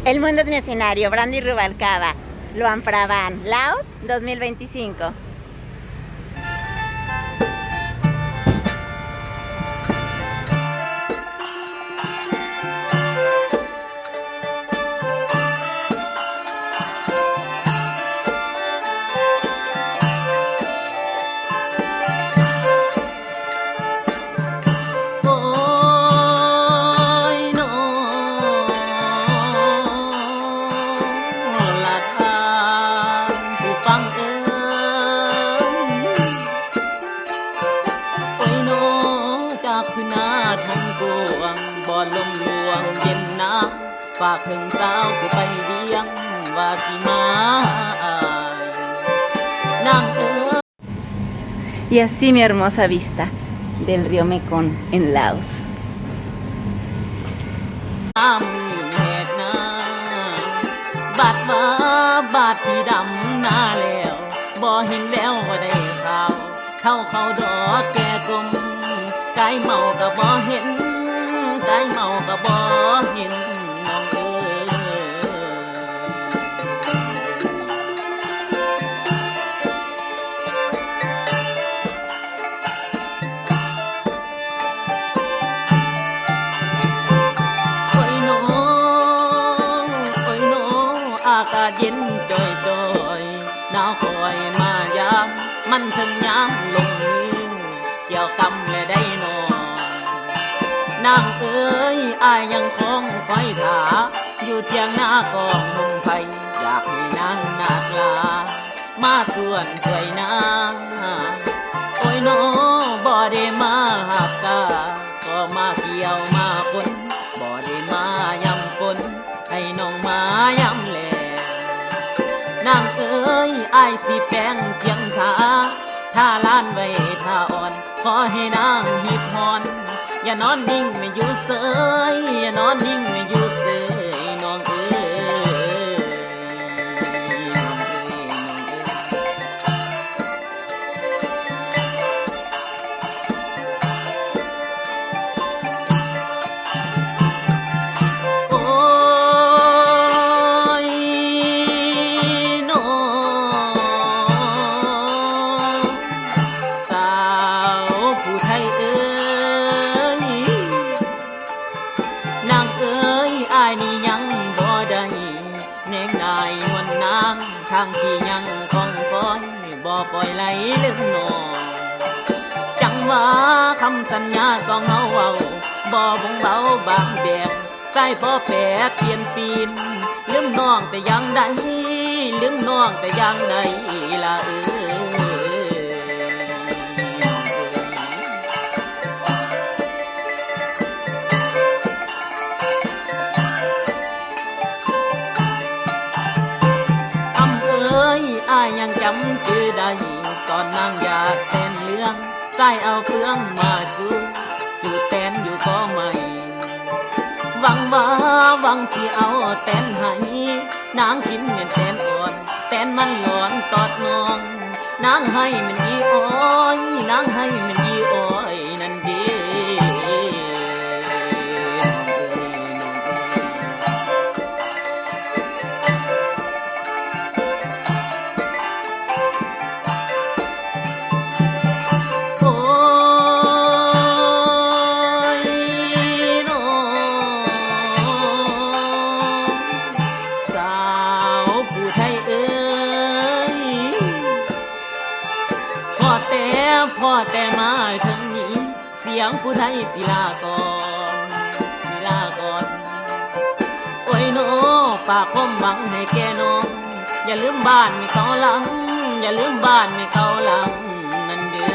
El mundo es mi escenario, Brandy Rubalcaba, Luang Prabang, Laos, dos mil veinticinco. ໂອ້ຍນໍ ລະທ່ານຜູ້ຟັງເອີຍ ໂອ້ຍນໍ ຈາກພື້ນນາທົ່ງກວ້າງ ບໍ່ລົມລວງເຢັນໜາວ ຝາກເຖິງສາວຜູ້ໄປວຽງ ວ່າຊິມາອ້າຍ ນາງເອີຍ. Y así mi hermosa vista del río Mekong en Laos. ນ້ຳແຫກນາ ບາດວ່າບາດທີ່ດຳນາແລ້ວ ບໍ່ເຫັນແວວວ່າໄດ້ຂ່າວ ເຖົ້າເຂົາດອກແກ່ກົມ ກາຍເມົາກໍບໍ່ເຫັນ ກາຍເມົາກໍບໍ່ເຫັນ ນ້ອງເອີຍ. ໂອ້ຍນ້ອງ ໂອ້ຍນ້ອງ ອາກາດເຢັນຈ່ອຍໆ ໜາວຄອຍມາຢາມ ມັນເຖິງຍາມລົງມື ກ່ຽວກຳແລະໄດ້ນ້ອງ ນາງເອີຍ ອ້າຍຍັງຄອງຄອຍຖ້າ ຢູ່ຖຽງນາກອງໝົງໄຟ ຢາກໃຫ້ນາງນາກລາ ມາຊວນຊ່ວຍນາ ໂອ້ຍນ້ອ ບໍ່ໄດ້ມາຮັບກາ ກໍມາກ່ຽວມາຂົນ ບໍ່ໄດ້ມາຍຳຝົນ ໃຫ້ນ້ອງມາຍາມແລງ ນາງເອີຍ ອ້າຍຊິແປງຄຽງທາ ທາລ້ານໄວ້ທ່າອ່ອນ ຂໍໃຫ້ນາງຮີບຮ້ອນ ຢ່ານອນນິ່ງແມ່ນຢູ່ເຊີຍ ຢ່ານອນນິ່ງແມ່ນຢູ່ເຊີຍ ນ້ອງເອີຍ ນ້ອງເອີຍ ນ້ອງເອີຍ. ໂອ້ຍ ນ້ອງສາວຜູ້ໄທເອີຍ ນາງເອີຍ ອ້າຍນີ້ຍັງບໍ່ໄດ້ ແນງນາຍນວນນາງ ທາງທີ່ຍັງຄອງຄອຍ ບໍ່ປ່ອຍໄຫຼລືມນ້ອງ ຈັ່ງວ່າຄຳສັນຍາສອງເຮົາເວົ້າ ບໍ່ບົ່ງເບົາບາງແບກ ສາຍບໍ່ແປດປ່ຽນປີນ ລືມນ້ອງແຕ່ຢ່າງໃດ ລືມນ້ອງແຕ່ຢ່າງໃດລະເອີຍ. ອຳເອີຍ ອ້າຍຍັງຈຳຈື່ໄດ້ ຕອນນາງຢາກແຕ່ນເລື່ອງ ຊາຍເອົາເຟືອງມາຈູດ ຈູດແຕ່ນຢູ່ກໍໄມ້ ຫວັງວ່າຫວັງຊິເອົາແຕ່ນໃຫ້ ນາງກິນແມ່ນແຕ່ນອ່ອນ ແຕ່ນມັນຫຼອນຕອດນ້ອງ ນາງໄຫ້ແມ່ນອີອ້ອຍ ນາງໄຫ້ແມ່ນອີອ້ອຍນັ້ນເດ້. ໂອ້ຍ ນ້ອງສາວຜູ້ໄທເອີຍ ພໍແຕ່ ພໍແຕ່ມາເຖິງນີ້ ສຽງຜູ້ໄທຊິລາກ່ອນ ຊິລາກ່ອນ ໂອ້ຍນ້ອ ຝາກຄວາມຫວັງໃຫ້ແກ່ນ້ອງ ຢ່າລືມບ້ານແມ່ເກົາຫຼັງ ຢ່າລືມບ້ານແມ່ເກົາຫຼັງນັ້ນເດີ.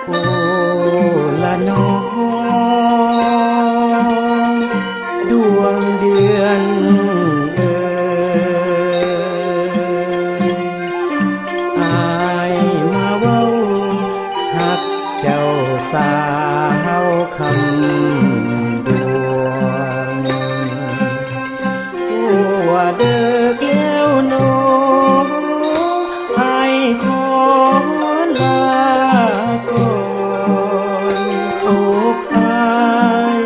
โอละนอ ดวงเดือนเอ๋ย อ้ายมาเว้าฮักเจ้าสาวคำดวง ว่าเดิกแล้วหนอ อ้ายขอลาก่อน อกอ้าย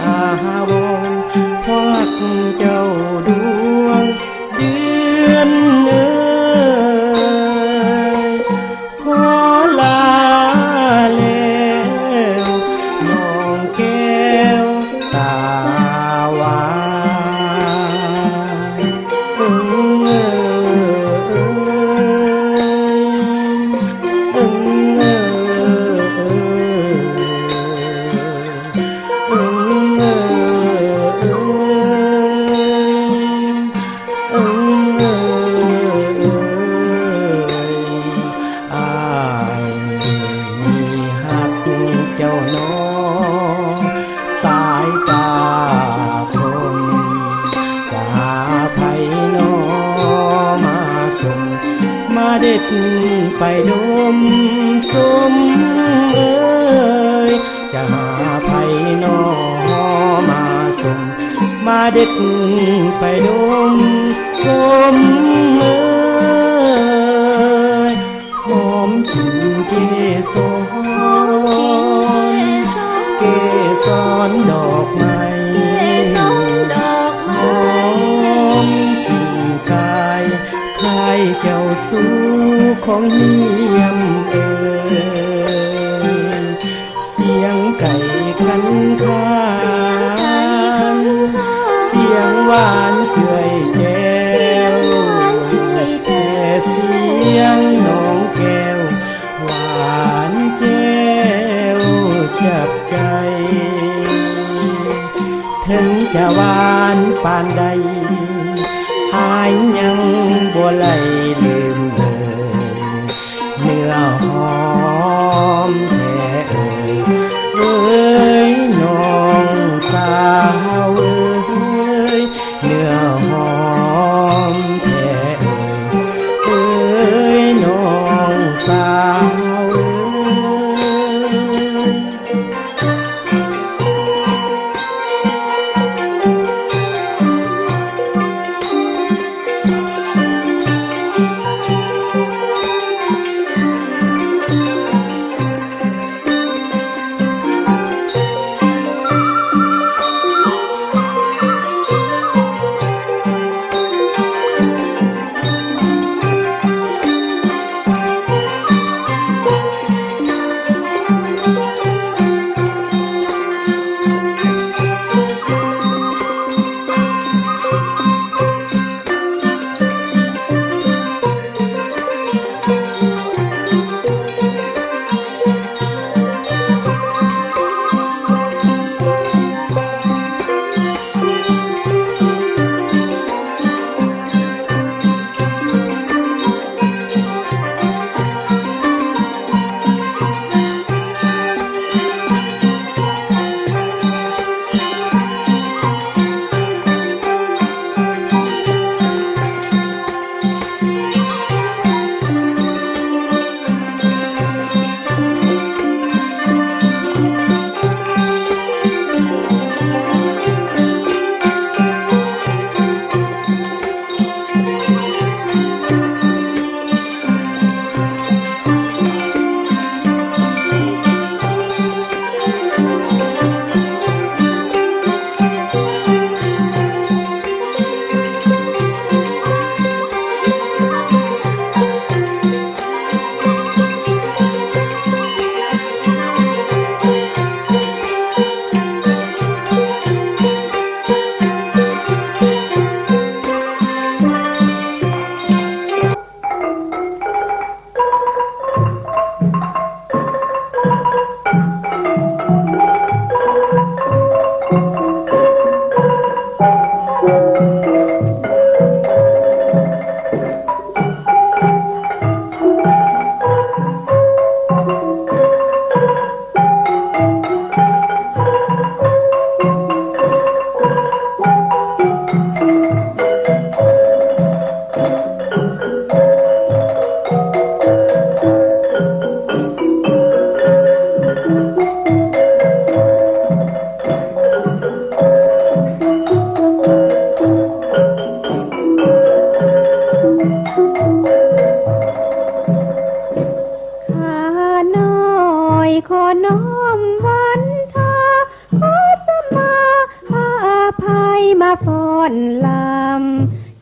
อาวรณ์ ฮักเจ้าดวงเดือนเอ๋ย ขอลาแล้วน้องแก้วตาหวาน เอิงเอิง เอิงเอิง เอิงเอิง เอิงเอิง อ้ายมีฮักเจ้าหนอ สายตาคม จะหาไผหนอมาสม มาเด็ดไปดมสมเอ๋ย จะหาไผหนอมาสม มาเด็ดไปดมสมเอ๋ย หอมกลิ่นเกสร เกสรดอกไม้ หอมกลิ่นกาย คล้ายเจ้าสู่ของเฮียมเอ๋ย เสียงไก่ขันคาน เสียงหวานเจือยแจ้ว แต่เสียงน้องแก้ว หวานแจ้วจับใจ ถึงจะหวานปานใด อ้ายยังบ่ไหลลืมเลย เนื้อหอมแท้เอ่ย เอ่ยน้องสาวเอ่ย เนื้อหอมแท้เอ่ย เอ่ยน้องสาวเอ่ย ນ້ອມວັນທາ ຂໍສະມາອະໄພມາຟ້ອນລຳ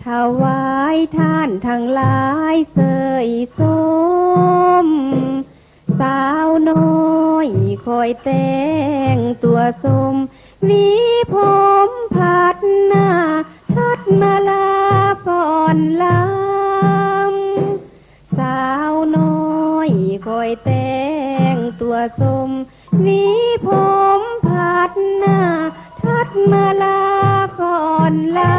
ຖວາຍທານທັງຫຼາຍເຊີຍຊົມ. ສາວນ້ອຍຂ້ອຍແຕ່ງຕົວສົມ ຫວີຜົມພັດໜ້າ ທັດມາລາຟ້ອນລຳ. ສາວນ້ອຍຂ້ອຍແຕ່ງຕົວສົມ ຫວີຜົມພັດໜ້າ ທັດມາລາຟ້ອນລຳ.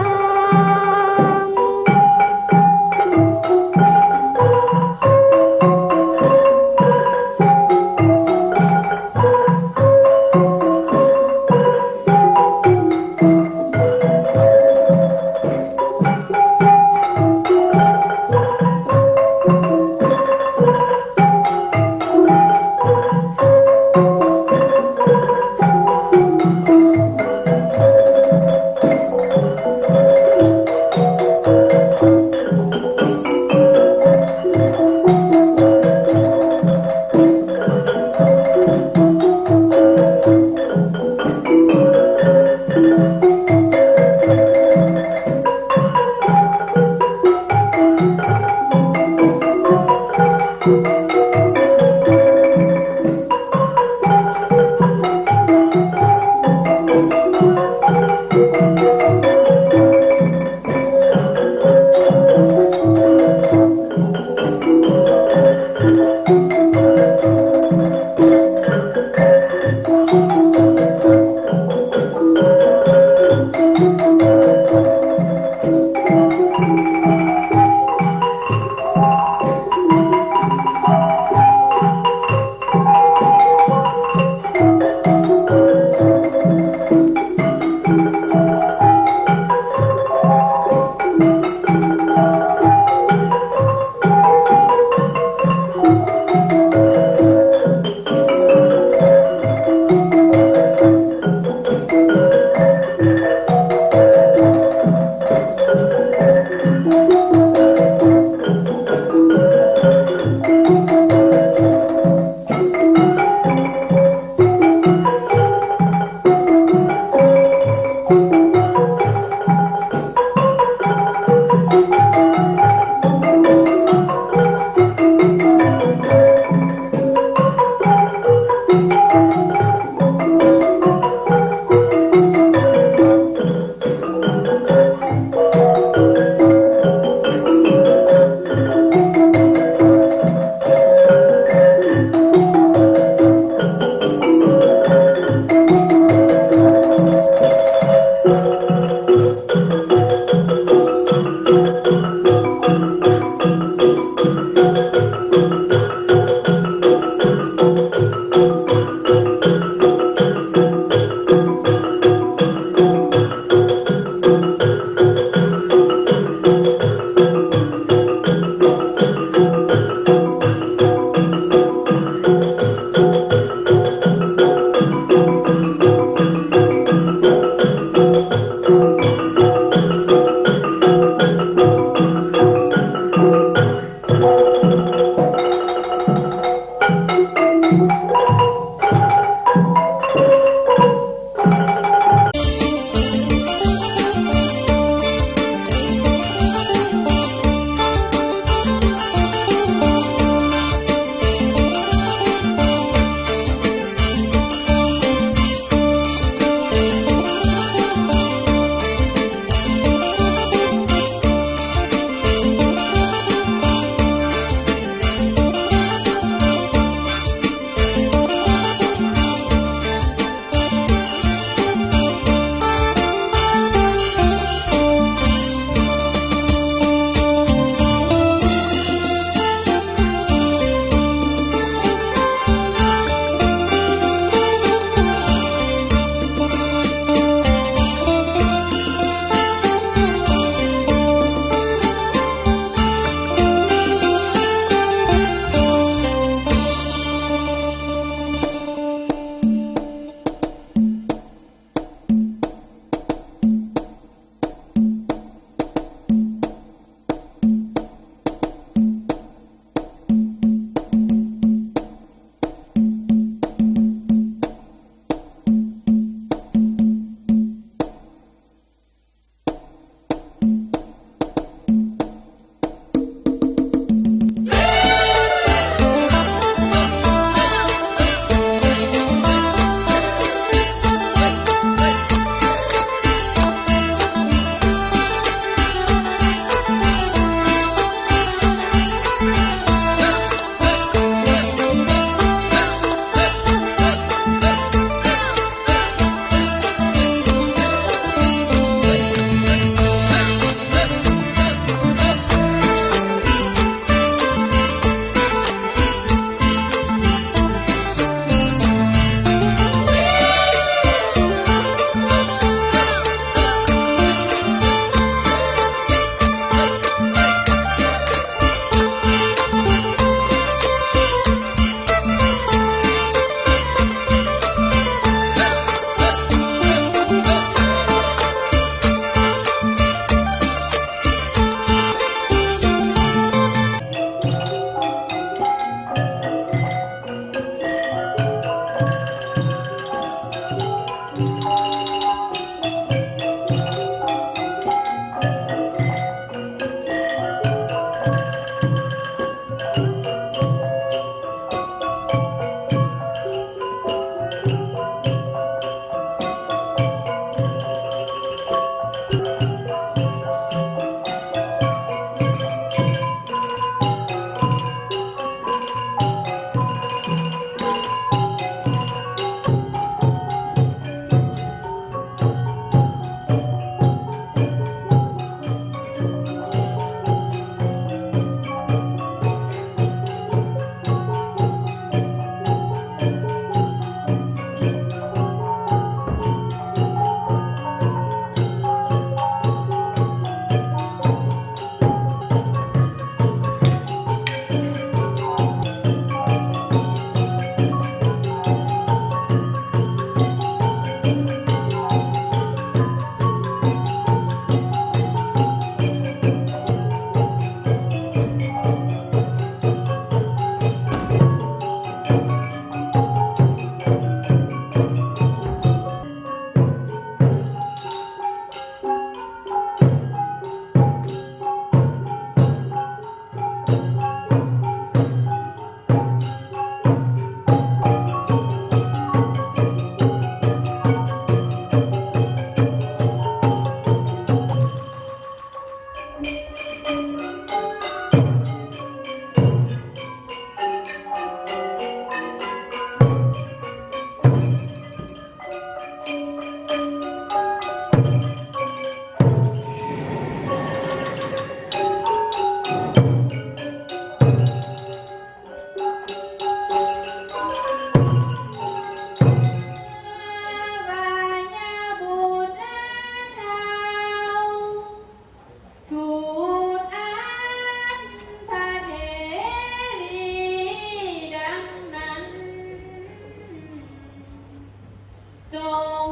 ຊົງ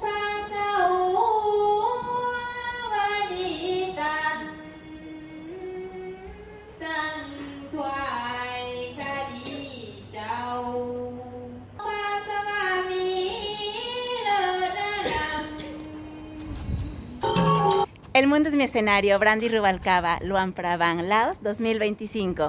ພະເຊົາວະດີຕັດ ສັງຂວາຍຄະດີເຈົ້າ ພະສະວາມີເລີດນະນຳ. El mundo es mi escenario, Brandy Rubalcaba, Luang Prabang, Laos, dos mil veinticinco.